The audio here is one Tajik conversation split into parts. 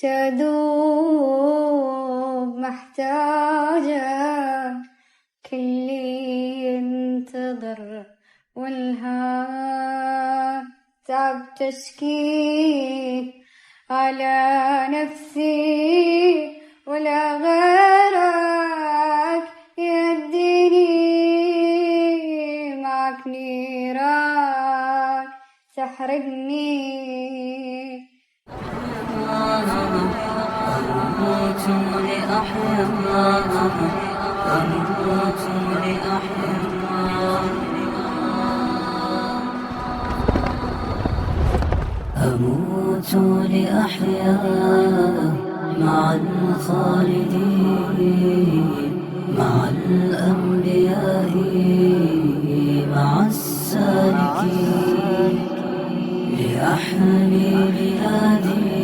تذوب محتاجة كل ينتظر والهام تعبت أشكي على نفسي ولا غيرك يهديني معك نيران تحرقني. أموت لأحيا، أموت لأحيا، أموت لأحيا مع الخالدين، مع الأنبياء، مع السالكين، لأحمي بلادي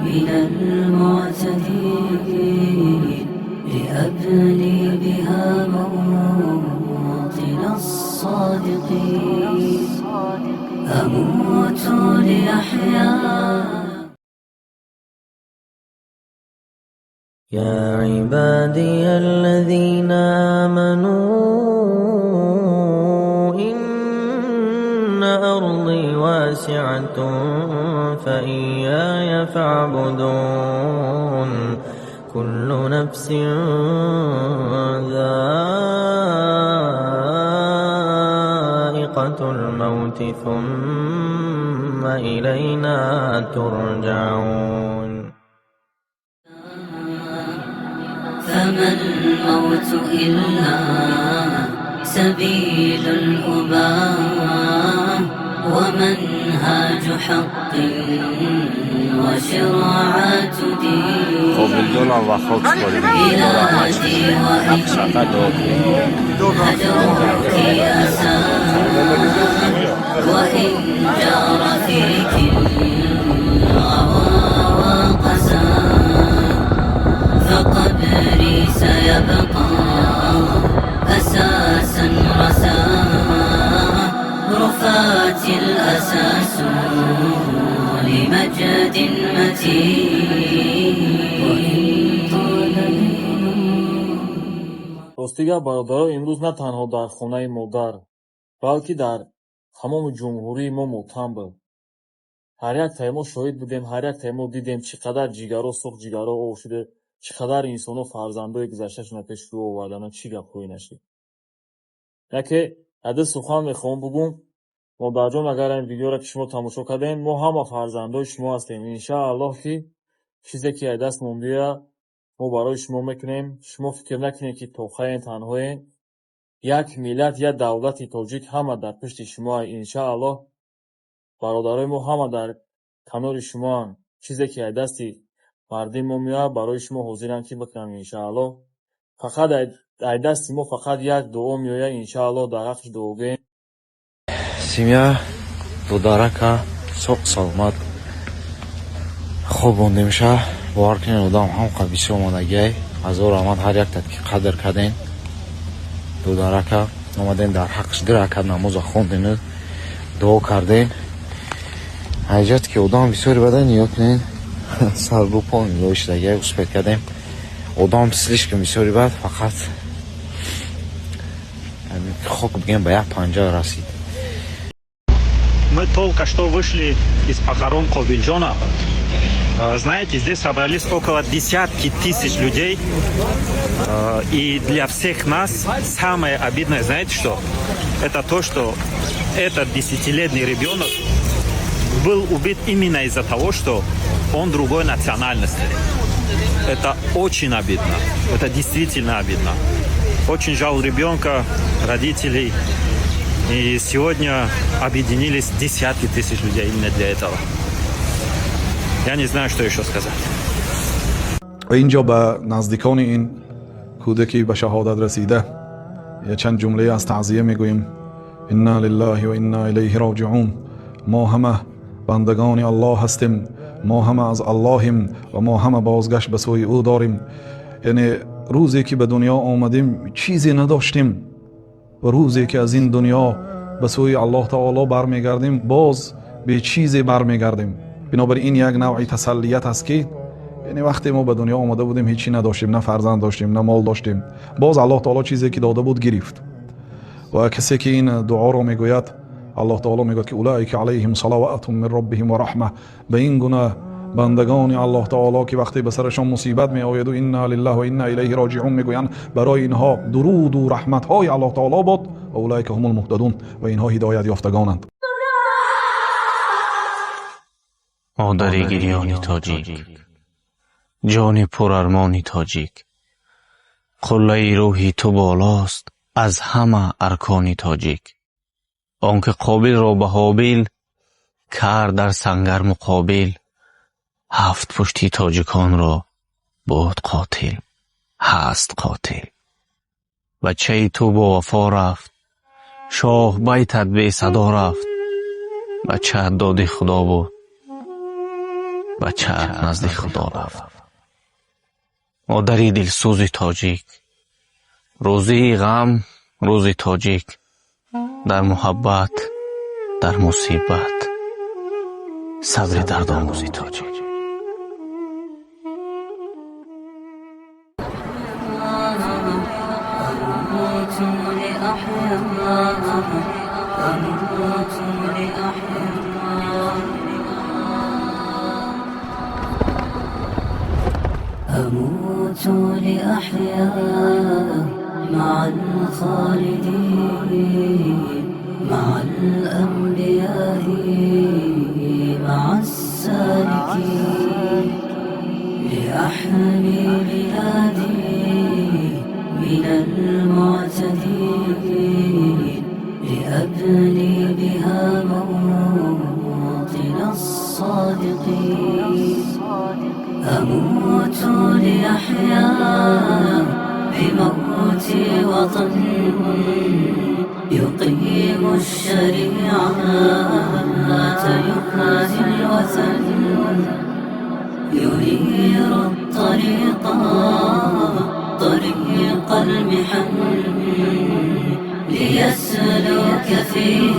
من المعتدين، لأبني بها موطن الصادقين، أموت لأحيا. يا عبادي الذين آمنوا إن أرضي واسعة فإياي فاعبدون. كل نفس ذائقة الموت ثم إلينا ترجعون. فما الموت إلا سبيل الأباء ومنهاج حق وشرعة دين. Қобилҷонам ва хок супоридем. بلادي وإن هجرك أسى وإن جار فيك الغوى وقسى، فقبري سيبقى أساسا رسا، رفات الأساس لمجد متين، وإن طال ليل. Рости гап, бародаро, имрӯз на танҳо дар хонаи модар, балки дар тамоми ҷумҳурии мо мотам буд. Ҳар яктаи мо шоҳид будем, ҳар яктаи мо дидем, чӣ қадар ҷигаро сӯхт, ҷигаро об шуда, чӣ қадар инсонҳо фарзандои гузашташонро пеши рӯ овардананд, чӣ гапҳое нашид. Яке ади сухан мехоҳам бугум: модарҷон, агар ин видеоро ки шумо тамошо кардем, мо ҳама фарзандои шумо ҳастем. Иншааллоҳ, ки чизе ки аз дастмон биёяд, мо барои шумо мекунем. Шумо фикр накунед, ки тохаен, танҳоен. Як миллат, як давлати тоҷик ҳама дар пушти шумо. Иншааллоҳ, бародарои мо ҳама дар канори шумоанд. Чизе ки аз дасти мардуми мо меояд, барои шумо ҳозиранд, ки бикунанд, иншааллоҳ. Фақат ай дасти мо фақат як дуо меояд, иншааллоҳ, дар ҳаққиш дуогӯем. Семья додарака соқ саломат хобондемша. Бовар кунед, одам ҳамқа бисёр омадагиай. Ҳазор раҳмат ҳар яктат, ки қадр кардем додарака, омадем, дар ҳаққиш ду ракат намоза хондем, дуо кардем. Ҳайҷат ки одам бисёри бадан, нигоҳ кунед, саррӯпо нигоҳ шудагиай. Успеть кардем, одам слишком бисёри бад, фақат хок бигем ба як панҷа расид. Мы только что вышли из похорон Кобилджона. Знаете, здесь собрались около десятки тысяч людей. И для всех нас самое обидное, знаете что? Это то, что этот 10-летний ребенок был убит именно из-за того, что он другой национальности. Это очень обидно. Это действительно обидно. Очень жаль ребенка, родителей. И сегодня объединились десятки тысяч людей именно для этого. Я не знаю, что еще сказать. Ва инҷо ба наздикони ин кӯдаки ба шаҳодат расида я чанд ҷумлае аз таъзия мегӯем. إنا لله وإنا إليه راجعون. Мо ҳама бандагони Аллоҳ ҳастем, мо ҳама аз Аллоҳем ва мо ҳама бозгашт ба сӯи ӯ дорем. Яъне рӯзе ки ба дунё омадем, чизе надоштем ва рӯзе ки аз ин дунё ба сӯи Аллоҳ таоло бармегардем, боз бечизе бармегардем. Бинобар ин як навъи тасаллият аст, ки яъне вақте мо ба дунё омада будем, ҳечӣ надоштем, на фарзанд доштем, на мол доштем. Боз Аллоҳ таоло чизе ки дода буд, гирифт. Ва касе ки ин дуоро мегӯяд, Аллоҳ таоло мегӯяд, ки أولئك عليهم صلوات من ربهم ورحمة. Ба ин гуна бандагони Аллоҳ таоло, ки вақте ба сарашон мусибат меояду إنا لله وإنا إليه راجعون мегӯянд, барои инҳо дуруду раҳматҳои Аллоҳ таоло бод. وأولئك هم المهتدون. Ва инҳо ҳидоят ёфтагонанд. Модари гирёни тоҷик, ҷони пурармони тоҷик, қуллаи рӯҳи ту болост аз ҳама аркони тоҷик. Он ки Қобилро ба Ҳобил кард дар сангар муқобил, ҳафт пушти тоҷиконро буд қотил, ҳаст қотил. Бачаи ту бовафо рафт, шоҳ байтат бесадо рафт. Бачаат доди Худо буд, бачаат назди Худо рафт. Модари дилсӯзи тоҷик, рӯзии ғам рӯзи тоҷик, дар муҳаббат, дар мусибат, сабри дардомӯзи тоҷик. أموت لأحيا مع الخالدين، مع الأنبياء، مع السالكين، لأحمي بلادي من المعتدين، لأبني بها موطن الصادقين. أموت لأحيا بموت وطن يقيم الشريعة يخزي الوثن، ينير الطريق طريق المحن، ليسلك فيه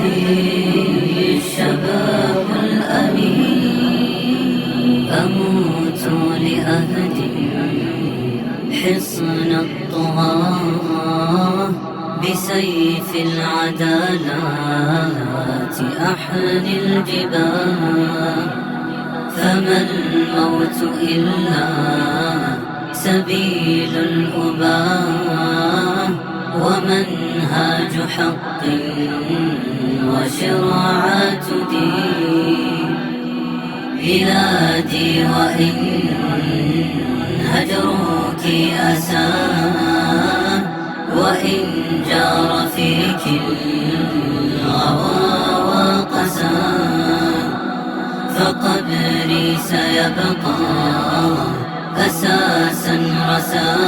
الشباب الأمين. أموت لأهدم حصن الطغاة بسيف العدالات أحني الجباه، فما الموت إلا سبيل الأباء، ومنهاج حق وشرعة دين. بلادي وإن هجروك أسى، وإن جار فيك الغوى وقسى، فقبري سيبقى أساسا رسا.